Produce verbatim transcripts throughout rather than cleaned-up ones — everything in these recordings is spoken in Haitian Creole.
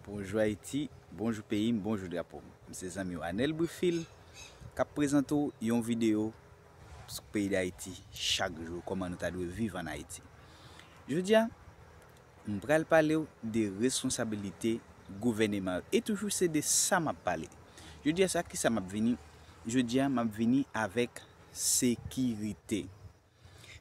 Bonjou Ayiti, bonjou peyi m, bonjou drapo m. M se zanmi w Anel Brifil k ap prezante w yon videyo sou peyi Dayiti chak jou, kòman nou ta dwe viv ann Ayiti. Jodi a, m pral pale w de responsabilite gouvèneman yo. E toujou se de sa m ap pale. Jodi a, sa ki sa m ap vini? Jodi a, m ap vini avèk sekirite.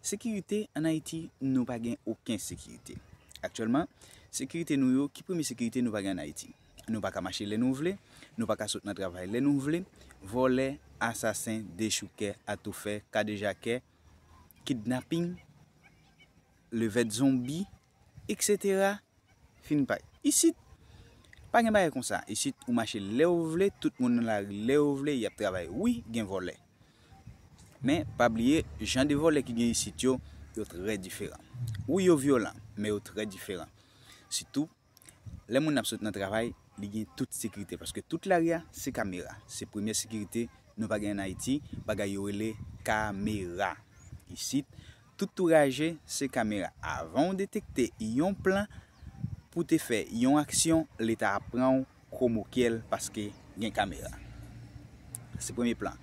Sekirite ann Ayiti, nou pa gen okenn sekirite. Aktyèlman, sekirite nou yo, ki premye sekirite nou pa gen ann Ayiti? Nou pa ka mache lè nou vle, nou pa ka sot nan travay lè nou vle, vòlè, asasen, dechoukè, atoufè, kadejakè, kidnaping, levèt zonbi, etsetera, fin pay. Isit, pa gen bagay konsa. Isit, ou mache lè ou vle, tout moun nan lari lè yo vle, y ap travay. Wi, gen vòlè. Men, pa bliye, jan de vòlè ki gen isit yo, yo trè diferan. Wi, yo vyolan, men yo trè diferan. Sitou, lè moun ap sot nan travay, li gen tout sekirite. Paske tout lari a, se kamera. Se premye sekirite nou pa gen ann Ayiti, bagay yo rele kamera. Isit, tout touraje, se kamera. Avan w detekte yon plan pou te fè yon aksyon, Leta ap pran w komokyèl paske gen kamera. Se premye plan.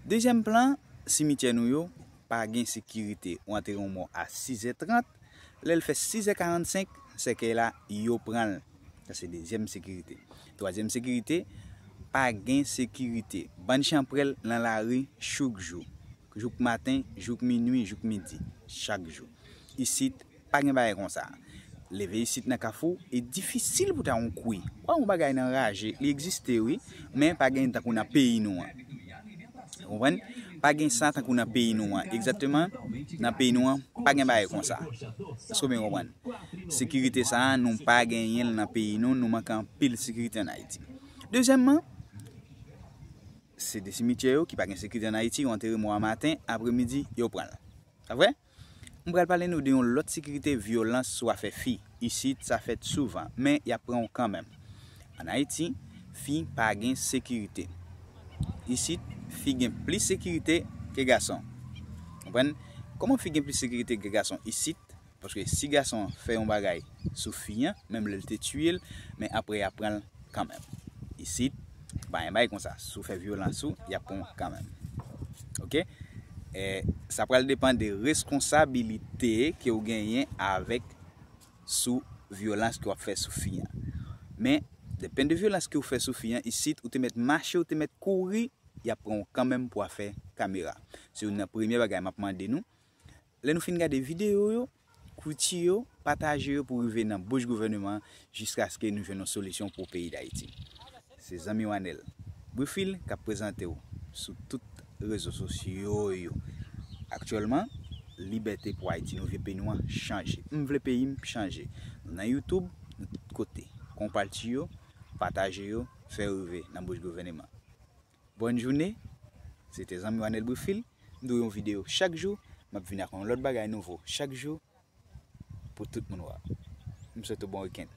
Dezyèm plan, simityè nou yo pa gen sekirite. Ou antere yon mò a sizè trant, lè l fè sizè karannsenk, sèkèy la, yo pran l. Sa se dezyèm sekirite. Twazyèm sekirite, pa gen sekirite. Bann chanpwèl nan lari chouk jou. Jouk maten, jouk minui, jouk midi. Chak jou. Isit, pa gen bagay konsa. Leve isit nan Kafou, e difisil pou ta yon kwi. Ou wè yon bagay nan raje, li egziste wi, men pa gen tankou nan peyi nou an. Ou konprann? Pa gen sa tankou nan peyi nou an. Egzakteman, nan peyi nou an, pa gen bagay konsa. Èske w byen konprann? Sekirite sa a, nou pa genyen l nan peyi nou, nou manke anpil sekirite ann Ayiti. Dezyèmman, se de simityè yo ki pa gen sekirite ann Ayiti, yo antere mò a maten, apremidi, yo pran l. Pa vre? M pral pale nou de yon lòt sekirite, vyolans sou afè fi. Isit, sa fèt souvan, men y ap pran w kanmenm. Ann Ayiti, fi pa gen sekirite. Isit, fi gen plis sekirite ke gason. Konprann? Kòman fi gen plis sekirite ke gason isit? Paske si gason an fè yon bagay sou fi an, menm lè l te tiye l, men apre y ap pran l kanmenm. Isit, pa gen bagay konsa. Si w fè vyolans ou, y ap pran w kanmenm. Oke? E, sa pral depann de responsabilite ke w genyen avèk sou vyolans ke w ap fè sou fi an. Men, depann de vyolans ke w fè sou fi an, isit, ou te mèt mache, ou te mèt kouri, y ap pran w kanmenm pou afè kamera. Se youn nan premye bagay m ap mande nou. Lè nou fin gade videyo yo, kouti yo, pataje yo pou rive nan bouch gouvèneman an jiskaske nou jwenn yon solisyon pou peyi Dayiti. Se zanmi w Anel Brifil k ap prezante w sou tout rezo sosyo yo. Aktyèlman, libète pou Ayiti, nou vle peyi nou an chanje. M vle peyi m chanje. Nou nan YouTube, nou tout kote. Konpati yo, pataje yo, fè yo rive nan bouch gouvèneman. Bòn jounen. Se te zanmi w Anel Brifil. M di w yon videyo chak jou. M ap vin ak yon lòt bagay nouvo chak jou pou tout moun wè. M swete w bon wikenn.